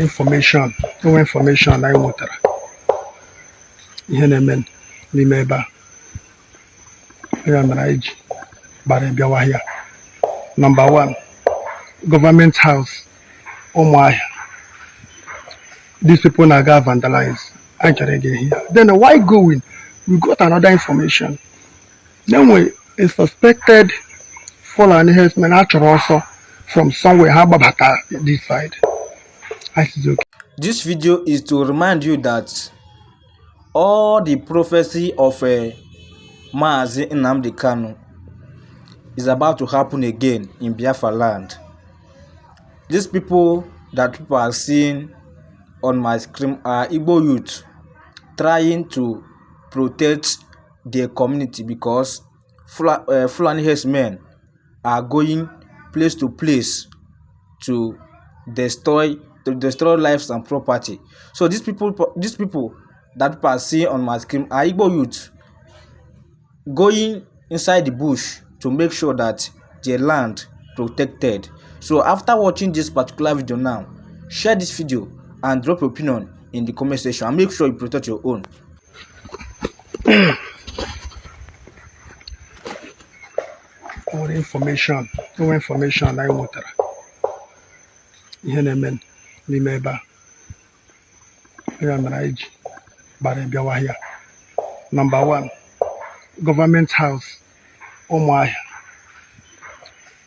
Information, onwe information anyị nwetara ihe na-eme n'ime ebe a, ya mere anyị ji gbara bịawa ahịa. Number 1, Government House, Ụmụahịa. These people na-aga vandalize. Anyị chọrọ ịga here. Then while going, we got another information then we a suspected Fulani herdsmen a chọrọ ọsọ from somewhere, ha gbabata this side. I said, okay. This video is to remind you that all the prophecy of Mazi Nnamdi Kanu is about to happen again in Biafra land. These people that people are seeing on my screen are Igbo youth trying to protect their community because Fulani herdsmen are going place to place to destroy lives and property. So these people that people are seeing on my screen are Igbo youth going inside the bush to make sure that their land protected. So after watching this particular video now, share this video and drop your opinion in the comment section and make sure you protect your own. Nwere information, onwe information anyị nwetara ihe na-eme n'ime ebe a, ya mere anyị ji gbara bịawa ahịa. Number 1, Government House, Ụmụahịa.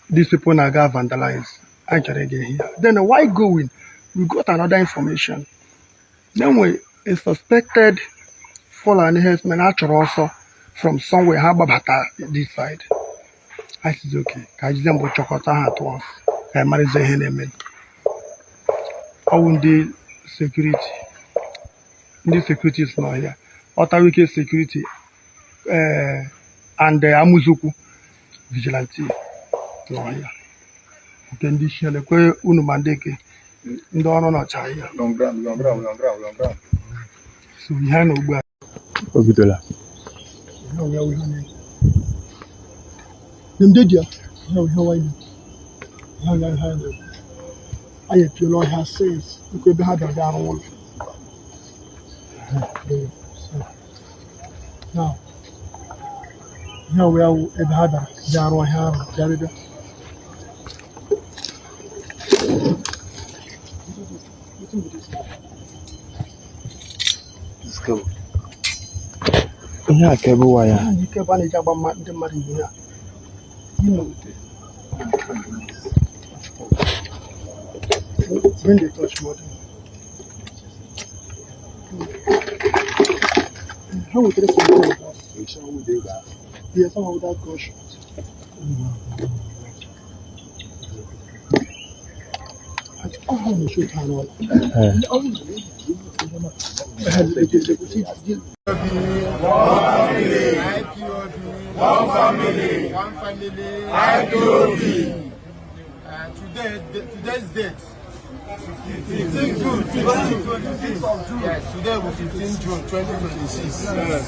These people na-aga vandalize. Anyị chọrọ ịga here. Then while going, we got another information then we a suspected Fulani herdsmen a chọrọ ọsọ from somewhere, ha gbabata this side. I said, okay, ka anyị jizie mbụ chọkọta ha at once ka anyị marazie ihe na-eme. Ọwụ ndị security, ndị securities nọ ya, Ọtawike security and Amuzukwu vigilante nọ ya, nke ndị isi elekwe unu ma ndị ke ndị ọrụ nọcha ya. On ground, on ground, on ground, on ground. So ihe a na ugbu a O bidola. Ihe ọwụ ya wụ ihe na-eme. Dem dey there. Ihe ọwụ ihe nwanyị, ihe ọwụ ya ihe anyị na-ekwu. Anyị epiela ọhịa since nke ebe ha bịara bịa arụ ụlọ. So, now, ihe ọwụ ya wụ ebe ha bịara bịa arụ ọhịa arụ bịa bịa. Wetin be this? Let's go. Ihe a cable wire. Ihe a ike ebe a na-eji agba ndị mmadụ ihe a. Gịnị wute? Bring the torch more. Ha wetere some gun. Yeah, someone without gunshot. Ọ ha na-shoot ha n'ọla. Eh. IPOB. One family. One family. IPOB. Today, today's date. 15 June. 15 of June. Yes, today will 15 June 2026. Yes.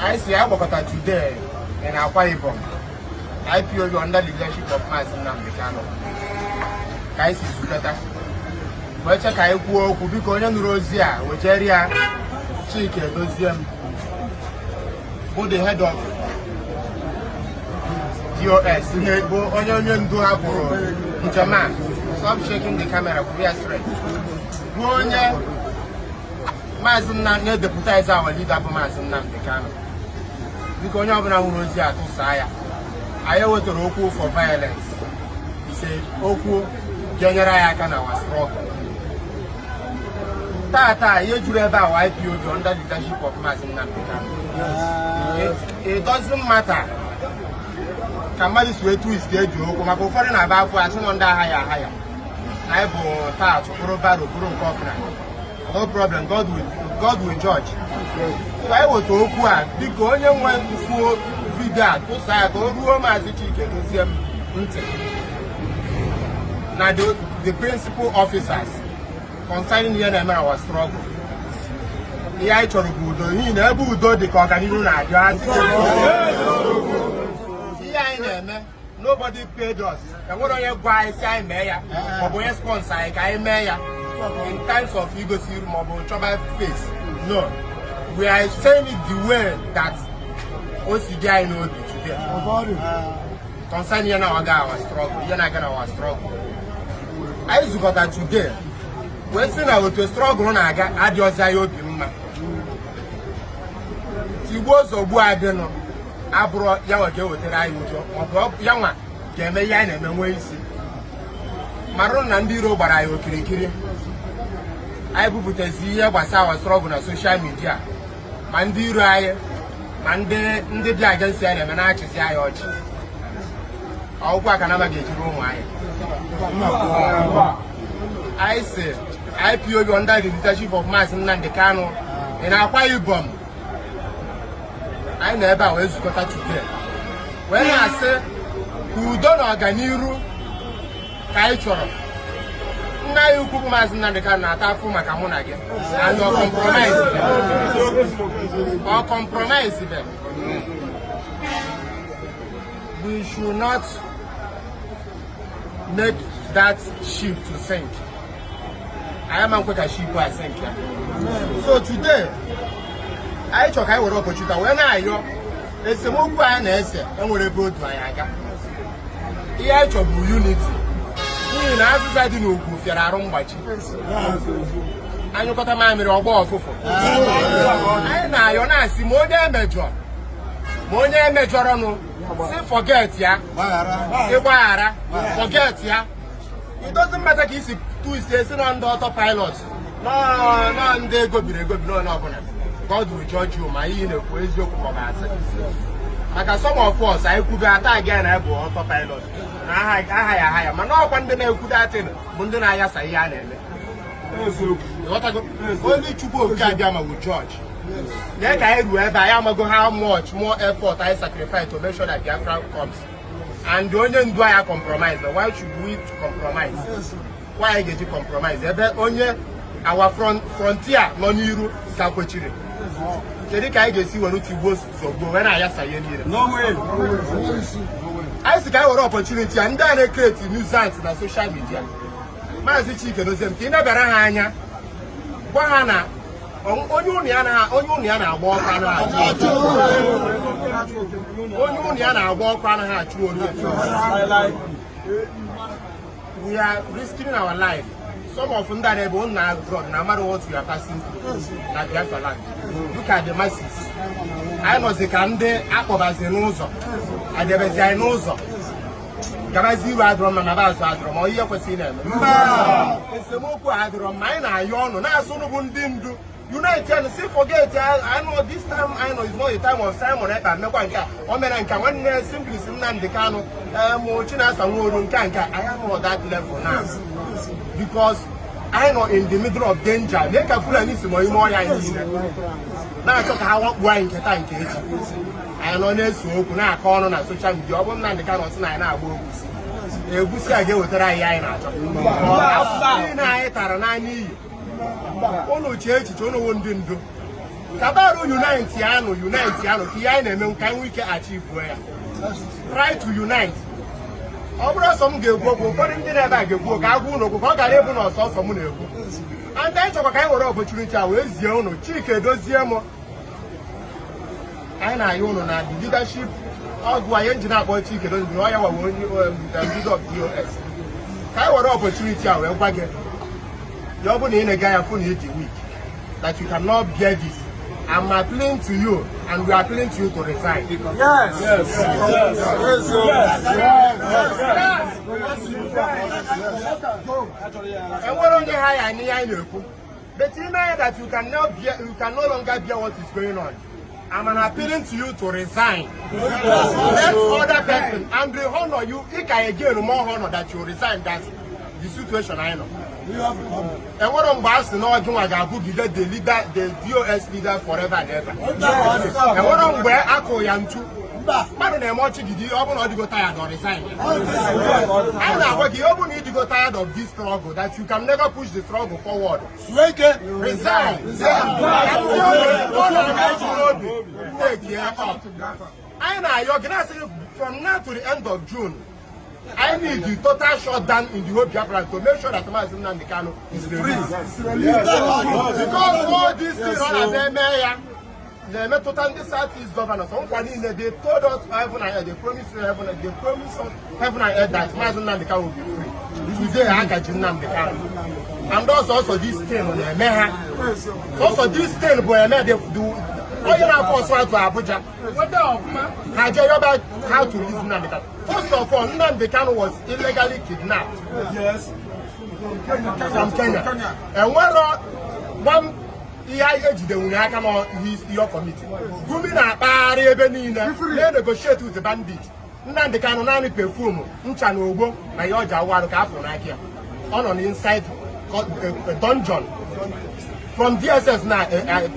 I see agbakọta today in Akwa Ibom. IPOB under the leadership of Mazi Nnamdi Kanu. Ka anyị si zukọta wee che ka anyị kwuo okwu. Biko, onye nụrụ ozi a, wejere ya Chike Edozie m bụ the head of DOS, ihe bụ onye ndu ha kwuru njem a. Stop shaking the camera, kwuru ya straight, bụ onye Maazị Nna na-edepụta our leader bụ Maazị Nnamdi Kanu. Biko, onye ọbụla hụrụ ozi a, tụsaa ya. Anyị wetara okwu for violence ise, okwu ga-enyere anyị aka na our struggle. Tata ihe juru ebe a, IPOB under leadership of Maazị Nnamdi Kanu. It doesn't matter ka mmadụ si wee twist eji okwu, maka ụfọdụ na-aba afọ asị nọ ndị agha ya agha ya na anyị bụ taa bụrụ baro bụrụ nke ọbụla. No problem, God will judge. So anyị weta okwu a. Biko, onye nwe mfuo video a, tụsa ya ka o ruo Maazị Chike Dozie m ntị na the principal officers concerning ihe na-eme our struggle. Ihe anyị chọrọ bụ udo, n'ihi na ebe udo dị ka ọganihu na-adị. Asị ihe anyị na-eme. Nobody paid us. Enwere onye gwa anyị si anyị mee ya, maọbụ onye sponsor anyị ka anyị mee ya in times of igosi iru maọbụ chọba face. No, we are saying it the way that o si dị anyị n'obi today concern ihe na-aga our struggle, ihe na-aga na our struggle. Anyị zukọta today wee sị na otu struggle na-aga adịghịzi anyị obi mma. Tigbuo zọgbuo adịnụ abụrụ ya nwa ga-ewetara anyị ụjọ, maọbụ ya nwa ga-eme ihe anyị na-eme nwee isi. Marụ na ndị iro gbara anyị okirikiri. Anyị bupụtazi ihe gbasara our struggle na social media, ma ndị iro anyị ma ndị dị against anyị na-eme na-achịzi anyị ọchị. Ọgwụkwọ aka na amaghị ejiri ụmụ anyị. Anyị si IPOB under the leadership of Maazị Nnamdi Kanu ị na-akwa Ibom, anyị nọ ebe a wee zukọta today wee na-asị ka udo na ọganiru ka anyị chọrọ. Nna anyị ukwu bụ Maazị Nnamdi Kanu na-ata afụ maka mụ na gị, and ọ compromise be. We should not make that ship to sink. Anyị ama nkwe ka ship a sink ya. So today anyị chọrọ ka anyị were opportunity wee na-ayọ esemokwu anyị na-ese enwere ebe otu anyị aga. Ihe anyị chọrọ bụ unity, n'ihi na azịza dị n'ugwu fịara arụ mgbachi. Anyụkọta mamịrị, ọgbọ ọfụfụ. Anyị na-ayọ na-asị, ma onye emejọ ma onye emejọrọnụ, si forget ya, si gbaghara, forget ya. It doesn't matter ka isi twist esi na ndị autopilot nọ, ndị egobiri egobi n'onye ọbụla. God will judge you ma ihe na-ekwu eziokwu maọbụ asị, maka some of us anyị kwube ata gị na bụ autopilot na aha ya aha ya, mana ọkwa ndị na-ekwu datin bụ ndị na-ayasa ihe a na-eme. Ịghọtago? Only Chukwu Okike Abịama will judge. Lee ka anyị ruo ebe anyị amago how much more effort anyị sacrifice to make sure that Biafra comes, and onye ndu anyị compromise. But why should we compromise? Why anyị ga-eji compromise ebe onye our frontier nọ n'iru ka kwechiri? Kedu ka anyị ga-esi were tigbuo zọgbuo wee na-ayasa ihe niile? Anyị si ka anyị were opportunity a, ndị a na-ecreate nuisance na social media, Maazị Chike Doziem, ka ị nebara ha anya, gwa ha na onye ụnụ ya na-agba ọkụ anaghị achụ onye ụnụ ya na-agba ọkụ anaghị achụ onye. We are risking our life. Some of ndị a na-ebe ụnụ na abroad na amara what we are passing through na Biafra land. Look at the masses. Anyị nọzi ka ndị akpọbazi n'ụzọ, adebezi anyị n'ụzọ gabazi. Iru adịrọ mma na ba azụ adịrọ ma ihe kwesịrị na-eme. Esemokwu a adịrọ mma. Anyị na-ayọ ọnụ na-asụ ụnụ bụ ndị ndu unite and say forget. I know this time, I know it's not the time of Simon Ekpa mmekwa nke a o mere nke a, nwanne Simplis Nnamdi Kanu mụ Chinasa Nworu nke a. Anyị anọ that level now because anyị nọ in the middle of danger. Lee ka Fulani si nọ ime ọhịa anyị niile na-achọ ka ha wakpuo anyị nke taa nke echi. Anyị nọ na-ese okwu na-akọ ọnụ na social media. Ọ bụrụ Nnamdi Kanu sị na anyị na-agba egwusi, egwusi a ga-ewetara anyị ihe anyị na-achọ? Afụfụ niile anyị tara n'anya iyi. Unu chee echiche, unu wụ ndị ndu kabarụ. Unite anụ, unite anụ ka ihe anyị na-eme ka anyị nwee ike achieve ya. Try to unite. Ọ bụrụ ọsọ m ga-ekwu okwu, ụfọdụ ndị na-ebe a ga-ekwu okwu, agwa unu okwu ka ọ gara ịbụ na ọsọ ọsọ m na-ekwu. And anyị chọkwa ka anyị were opportunity a wee zie unu. Chike Dozie m, anyị na-ayọ unu na the leadership ọgụ anyị nji na-akpọ Chike Dozie na ọ ya wawe onye the leader of DOS, ka anyị were opportunity a wee gwa gị ya. Ọ bụrụ na ị na-ega ya fụ na ị dị weak, that you cannot bear this, I'm appealing to you and we are appealing to you to resign. Yes. Enwere onye ha ya n'ihe anyị na-ekwu, but you know that you cannot bear, you can no longer bear what is going on. I'm an appealing to you to resign. Let other person and the honor you, ị ka again more honor that you resign that the situation I know. Enwere mgbe a sị na ọjụnwa ga-abụgide the leader, the DOS leader, forever and ever. Enwere mgbe akụ ya ntu mmadụ na-eme ọchịgide. Ọ bụrụ na ọ dịgo tired, ọ resign. Anyị na-agwa gị, ọ bụrụ na ị dịgo tired of this struggle, that you can never push the struggle forward, resign. Ọ na-aga n'obi take ya up. Anyị na-ayọ gị, na-asị gị, from now to the end of June, I need the total shutdown in the whole Biafra to make sure that Maazị Nnamdi Kanu is released. Because all this thing ọ na-eme eme ya na-emetụta ndị South East governors. Nkwa niile they told us, heaven and earth, they promised heaven, they promised us heaven and earth that Maazị Nnamdi Kanu will be free. Today ha gaji Nnamdi Kanu. And also this thing na-eme ha. Also this thing bụ eme the onye na-afọ ọsọ to Abuja. Ha jee yọba how to release Nnamdi Kanu. First of all, Nnamdi Kanu was illegally kidnapped from Kenya. Enwero one ihe anyị ejidenwuru aka na ihe committee. Gumi na-akpagharị ebe niile na-negotiate with the bandit. Nnamdi Kanu, naanị perfume, ncha na ogbo na ihe ọja awụ arụ ka afọ n'aka ya. Ọ nọ n'inside dungeon from DSS na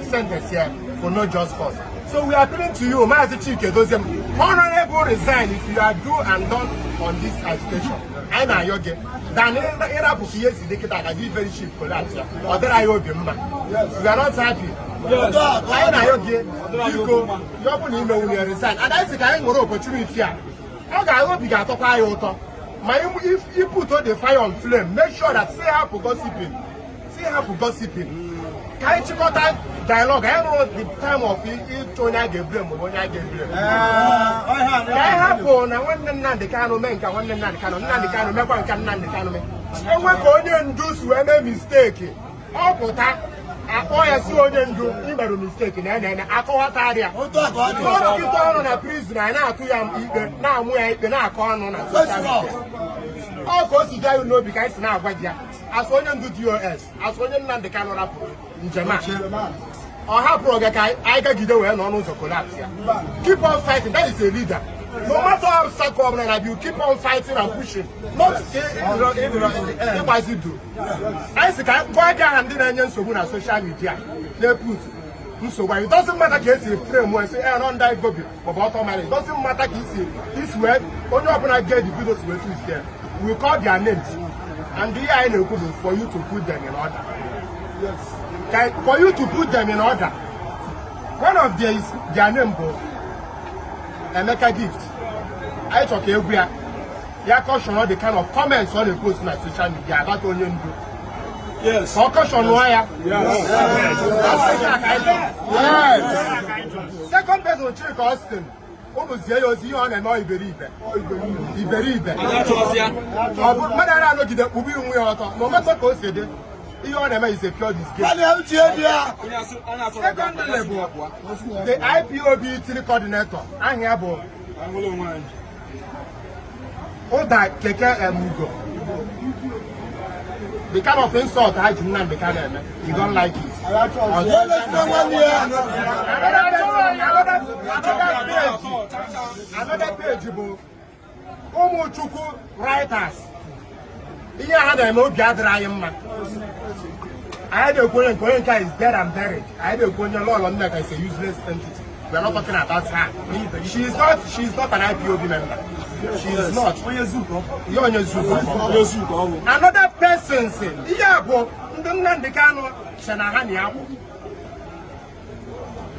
sentence here for no just cause. So we are appealing to you, Maazị Chike Doziem, honorable, resign if you are do and done on this agitation. Anyị na-ayọ gị than ịrapụ ka ihe si dị kịta ka gị very cheap collapse ya. Ọ dịrị anyị obi mma. We are not happy. Anyị na-ayọ gị, biko, ya ọ bụ na ime nwunye, resign. And anyị sị ka anyị nwere opportunity a. Ọ ga obi ga-atọkwa anyị ụtọ. Ma if you put the fire on flame, make sure that say hapụ gossiping. Say hapụ gossiping. Ka anyị chịkọta dialogue, anyị rụrụ the time of ịchọ onye a ga-eblame maọbụ onye a ga-eblame. Ka anyị hapụ na nwanne Nnamdị Kanụ mee nka, nwanne Nnamdị Kanụ, Nnamdị Kanụ mekwa nka, Nnamdị Kanụ mee. Enwe ka onye ndu si wee mee mistake, ọ pụta akpọ ya si, "Onye ndu, imerụ mistake na ene akọwatarịa." Dọkịta ọnụ na prison, anyị na-atụ ya ikpe, na-amụ ya ikpe, na-akọ ọnụ na social media. Ọ ka o si dị anyị n'obi ka anyị si na-agwa gị ya. Asụ onye ndu DOS, asụ onye Nnamdị Kanụ rapụrụ njem a, ọ hapụrụ gị ka anyị gagide wee nọ n'ụzọ collapse ya. Keep on fighting, that is a leader. No matter how obstacle ọbụla na, you keep on fighting and pushing, not ịgbazi du. Anyị si ka gwa gị aha ndị na-enye nsogbu na social media, na-eput nsogbu anyị. It doesn't matter ka esi frame wee sị eh nọ ndị gobi maọbụ ọtọ mara. It doesn't matter ka isi wee onye ọbụla get the video si wee twist them. We call their names, and ihe anyị na-ekwu bụ for you to put them in order. For you to put them in order. One of their name bụ Emeka Gift. Anyị chọrọ ka egwu ya ya caution all the kind of comments ọ na-epost na social media about onye ndu. Ka ọ caution ya. Second person, Chika Austin. Unu zie ya ozi, ihe ọ na-eme ọ iberibe iberibe. Ọ bụ mmadụ a na-anọgide kpụbụ iwu ya ọtọ ma o metọ ka o si dị. Ihe ọ na-eme is a pure disgrace. Secondly bụ the IPOB three coordinator, aha ya bụ Ụda Keke Emugo. The kind of insult ha ji Nnamdi Kanu eme, you don't like it. Another page bụ Ụmụchukwu writers. Ihe ha na-eme, obi adịrị anyị mma. Anyị na-ekwu onye nke is dead and buried. Anyị na-ekwu onye Lọlọ Nneka is a useless entity. We are not talking about her. She is not an IPOB member. She is not. Ihe onye zuko. Another person si ihe a bụ ndị Nnamdi Kanu che na ha na ya kwụ,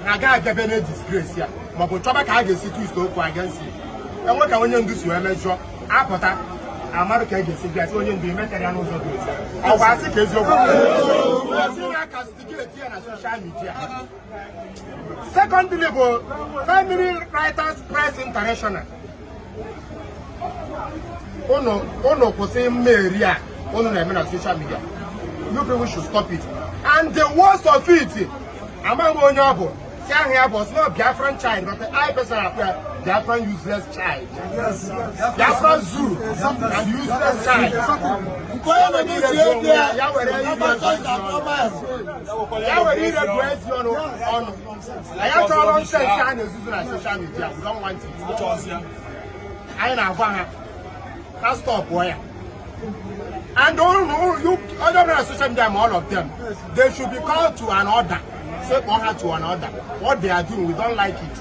ha ga-abịa na disgrace ya maọbụ chọba ka a ga-esi twist okwu against ya. Enwe ka onye ndu si wee mejọọ, apụta amarụ ka e ga-esi bịa sị, "Onye ndu, emetere ya n'ụzọ dị otu a." Ọ bụ asị ka eziokwu si na castigate ya na social media. Secondly bụ Family Writers Press International. Unu kwụsị mmeri a unu na-eme na social media. You people should stop it. And the worst of it, amaghị m onye ọ bụ si ahụ ya bụ ọsị na Biafran child, but I personally akpọ ya Biafran useless child, Biafran zoo and useless child. Ya were ire gụọ ezi ọnụ ọnụ. Anyị achọrọ nonsense a na-ezuzu na social media. We don't want it. Anyị na-agwa ha ha stopụọ ya. And onye ọbụla na social media ma, all of them, they should be called to an order. Say kpọọ ha to an order. What they are doing, we don't like it.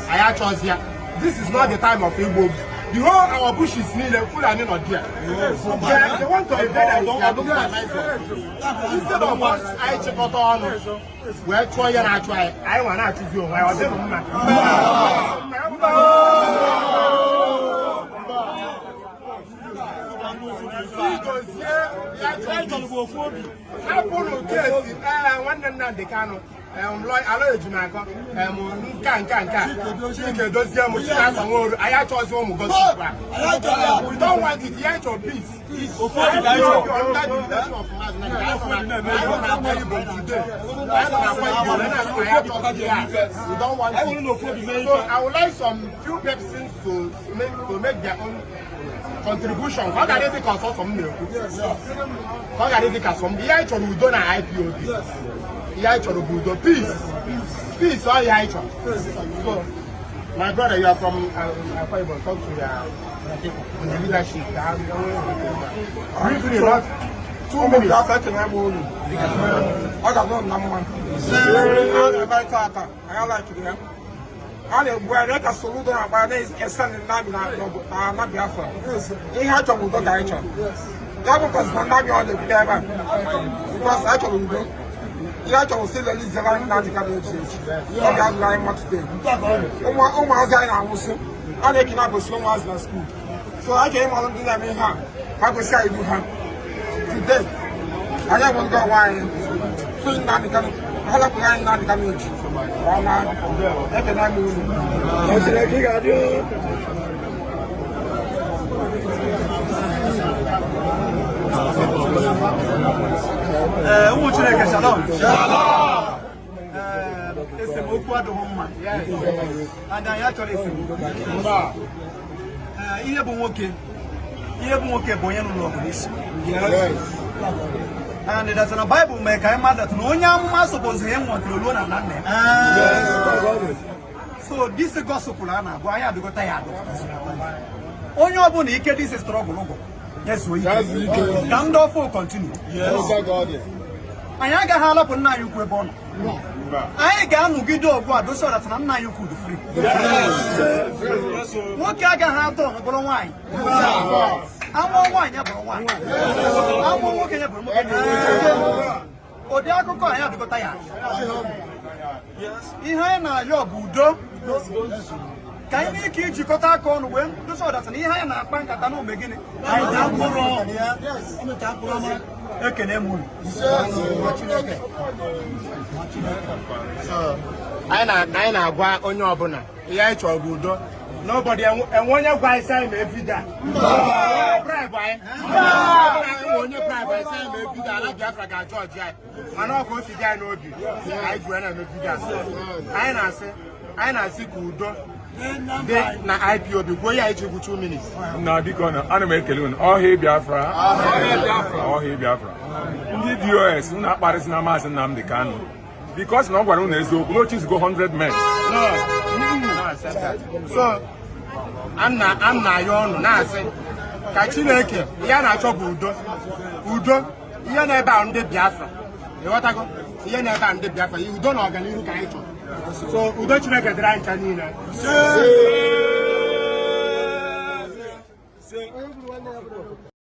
Anyị achọzi ya. This is not the time of Igbo. The whole our bushes niile, Fulani nọ there. They want to invade us. Instead of us anyị chịkọta ọnụ wee chụọ ihe na-achụ anyị, anyị nwa na-achụzi onwe anyị. Ọ dịghị mma. Dozie hapụnụ case. Ee, nwanne Nnamdi Kanu, Aloy Ejimakor, nka nka nka Chike dozie m, Chinasa Nworu, anyị achọghịzi ụmụ gossip a. We don't want it. Ihe anyị chọrọ, peace. Under the leadership of Maazị Nnamdi Kanu, anyị nọ na Akwa Ibom today. Anyị nọ na Akwa Ibom, anyị na-asị na anyị achọghịzi ya. We don't want it. So I would like some few persons to make their own contribution, ka ọ ghara ịdị ka ọsọsọ m na-ekwu, ka ọ ghara ịdị ka sọ m. Ihe anyị chọrọ, udo na IPOB. Ihe anyị chọrọ bụ udo, peace, peace. Ọ ihe anyị chọrọ. So my brother, you are from Akwa Ibom. Talk to your people in the leadership briefly, not 2 minutes. Biafra, ekene m unu. Ọ ga-adụ na mma. A na-eme tata, anyị alaikiri ya. A na-egbu anyị ka Soludo na-agba na-ese ndị amị na Biafra. Ihe a chọrọ, udo ka anyị chọrọ. Ya bụ kwesịrị na ndị amị ọ na-ekwute ebe a, because anyị chọrọ udo. Ihe a chọrọ si lelizere anyị Nnamdi Kanu echi echi. Ọ ga-adụrụ anyị mma today. Ụmụazị anyị na-anwụsị, a na-ekinapụsị ụmụazị na school, so anyị chọrọ ịmalụ ndị na-eme ihe a, ha gosi anyị ibu ha. Today anyị enweghị onwe anyị. Free Nnamdi Kanu. Ha lapụrụ anyị Nnamdi Kanu echi. Ọ na ekene m unu. Chineke ga-adị o. Ee, ụmụ Chineke, shalom. Ee, esemokwu adịghị mma. And anyị achọrọ esemokwu. Ee, ihe bụ nwoke, ihe bụ nwoke bụ onye nụrụ ọgụ n'isi. And that's na Bible mee ka anyị mata na onye amụma suppose ịnwụtụrụ ruo na nna ya. So this gospel a na-agụ anyị adịgota ya adụ. Onye ọbụla ike this struggle ụgwọ ya zuo ike ka ndị ọfụ continue. Anyị agaghị alapụ nna anyị ukwu ebe ọ nọ. Anyị ga-anọgide ọgụ a dosi ọdata na nna anyị ukwu dị free. Nwoke agaghị atọ ọnụ bụrụ nwaanyị. Amụọ nwaanyị ya bụrụ nwaanyị, amụọ nwoke ya bụrụ nwoke. Ụdị akụkọ anyị adịgota ya. Ihe anyị na-ayọ bụ udo, ka anyị nwee ike ijikọta aka ọnụ wee dozi ọdata na ihe anyị na-akpa nkata na ome gịnị anyị taa mkpụrụ. Ekene m unu. So, anyị na-agwa onye ọbụla, ihe anyị chọrọ bụ udo. Nobody enwe onye gwa anyị sị anyị mee video a. Onye bribe anyị. Enwe onye bribe anyị sị anyị mee video ala Biafra ga-ajọ ọjị anyị, mana ọ ka o si dị anyị n'obi anyị ji wee na-eme video a. So, anyị na-asị ka udo dị na IPOB. Gwuo ya iji gwu 2 minutes. Na biko na ana m ekele unu. Ọhịa Biafra, ọhịa Biafra. Ndị DOS, unu akparịsịna Maazị Nnamdi Kanu, because na ọ gwara unu eziokwu na o chizugo 100 men. No, no, accept that. So, ana na-ayọ ọnụ na-asị ka Chineke, ihe a na-achọ bụ udo, udo. Ihe na-ebe a ndị Biafra, ịghọtago? Ihe na-ebe a ndị Biafra, udo na ọganihu ka anyị chọrọ. So udo Chineke dịrị anyị ncha niile.